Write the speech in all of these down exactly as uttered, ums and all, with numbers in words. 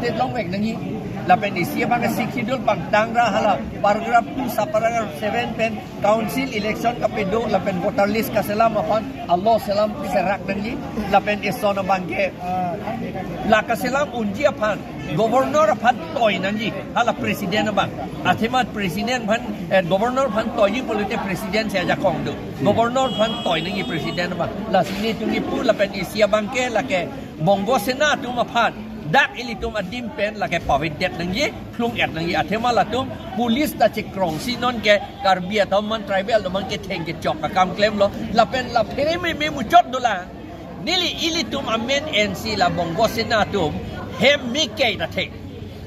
State longvek nangji. Lapen isi abang ke Sixth Schedule pangtang ra hala paragraph two sub paragraph seven pen council election kapedo lapen voter list kaselam aphan alo selam serak nangji. Lapen eson abang ke la kaselam unji aphan governor aphan toi nangji, hala president abang. Athema president aphan, eh, governor aphan toiji pulote president si ajakong do. Governor aphan toi nangji president abang. Lasi nelitum kipu lapen isi abang ke lake Bongo Sena atum aphan dak ilitum adim pen lake pavedet nangji, phlung-et nangji. Athema latum police ta chekrongsi non ke Karbi atum man tribal atum man ketheng kechok akam klemlo. Lapen la phere meme muchot dolang. Neli ilitum amen ensi la Bongo Sena atum hem mekei ta thek.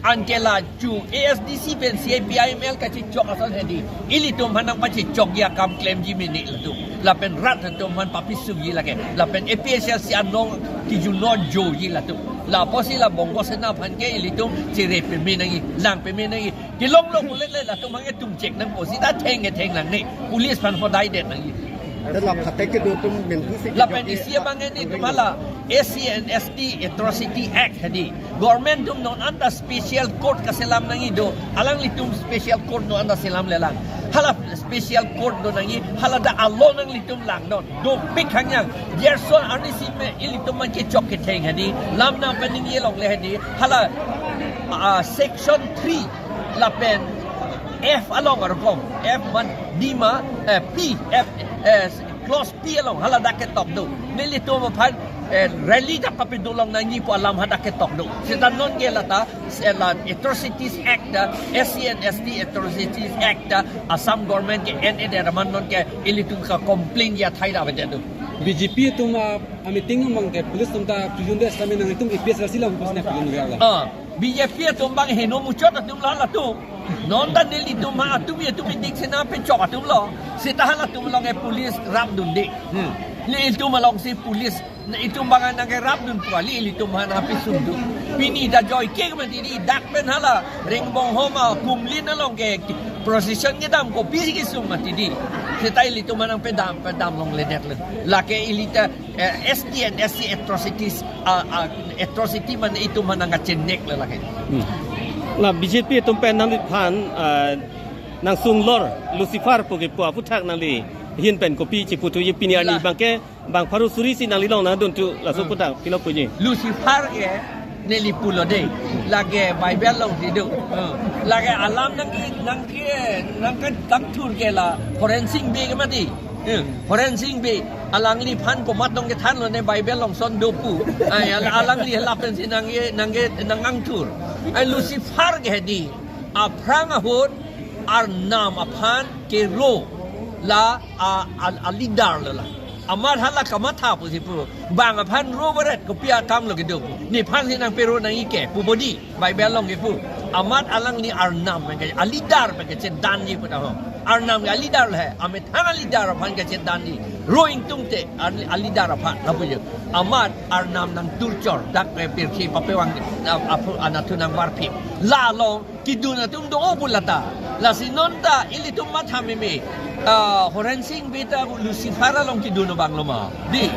Anke la chu A S D C pen C I P I M L kachechok ason hedi. Ilitum aphan nangpachechokji akam klemji mene latum. Lapen rat atum aphan papisukji lake. Lapen A P H L C anong kijunor joji latum. La apotsi la Bongo Sena aphan ke ilitum chere peme nangji, lang peme nangji. Kelonglo pulote latum aphan ke tungchek nangpo, sita theng ke theng nangne. Police aphan hodai det nangji. Te la phatek kedo atum mentusi Lapen kejok isi abang ke nelitum hala S C and S T Atrocity Act hedi. Government atum non anta special court kaselam nangji do. Alanglitum special court non anta selamlelang. Hala special court do nangji, hala dak alo nanglitum langnon. Dopik hangyang. Gerson arnisi me ilitum man kechok ketheng hedi. Lam nangpaningje longle hedi. Hala, ah, section three lapen F along arokom. F man D ma, eh, P, F, eh, clause P along hala dak ketok do. Nelitum aphan, eh, rally dak papedo long nangji pu alam hadak ketok do. Seta non ke lata, eh, la Atrocities Act, eh, S C and S T Atrocities Act, eh, Assam government ke en-edet aman non ke ilitum ka complain ya thai da bete do. B J P atum, ah, a meeting among ke police atum ta prison de sami nangtum A P H L C la police na prison de. Ah, B J P atum abang heno muchot atum la latum. Non ta nelitum ha atum atum idik sena pechok atum lo. Seta halatum along ke police rapdunde. Hmm. Nelitum alongsi police, nelitum abang nangkerapdun pu kali, ilitum aphan hapisukdun. Pini ta joike mati di dak pen hala Ringbong Homa Kumlin along ke procession kedam kopisi kesung mati di. Seta ilitum aphan nangpedam, pedam longledet le. Lake ili ta, eh, S T and S C atrocities, ah, ah, atrocity man itum aphan nangkachenek le lake. Hmm. La B J P atum pen nangliphan, ah, nangsung lor Lucifer pu kepu aphuthak nangli ahin pen kopi chiputhuji pini arni La. Abang ke bang pharo suri si nangli along nangdun thu laso Hmm. Aphuthak pilo puji. Lucifer ke neli pulo de. Lake Bible alongsi do. Hmm. Lake alam nangke, nangke, nangke tangthur ke la Horensing Bey ke mati. Hmm. Horensing Bey alangliphan komat nangkethanlo ne Bible along son do pu. Ai, al-, alangli lapensi nangke, nangke, nangkangthur. Ai Lucifer ke hedi. Aphrang ahut Arnam aphan kero la a, a, a leader lo la. Amat hala kamatha pusi pu. Bang aphan ro varet kopi akam lo kedo pu. Nephan si nangpero nangji ke pu bodi. Bible along kepu. Amat alangli Arnam pen ke, a leader pen kechedanji pu ta ho. Arnam ke a leader le. Amethang a leader aphan kechedanji. Ro ingtungte a, a leader aphan lapu jo. Amat Arnam nangturchor. Dak ke pirkhi papewang, a, aphu anathu nangvarphi. La along kedun atum do-o pu lata. Lasi non ta ilitum matha meme. Ah, Horensing Bey ta Lucifer along kedun abang lo ma. Di.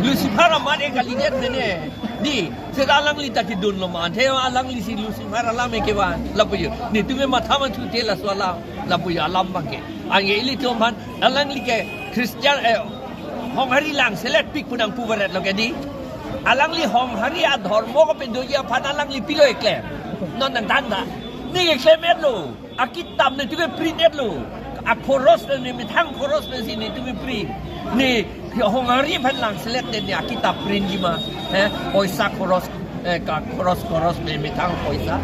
Lucifer amat e kalidet mene. Di. Seta alangli ta kedun lo ma. Anthe alanglisi Lucifer alam e kevan. Lapu jo. Netum e matha manthu te laso alam. Lapu jo alam abang ke. Anke ilitum aphan alangli ke Christian, eh, Honghari langselet pik pu nangpu varet lo ke di. Alangli Honghari adhormo kapedoji aphan alangli pilo eklem. Non nangthan ta. Ne eklem-et lo. Akitap netum ke print-et lo. Akhoros ne methang khoros pensi netum ke print. Ne Honghari aphan langselet ne akitap printji ma. Eh, poisa khoros, eh, ka khoros khoros ne methang poisa.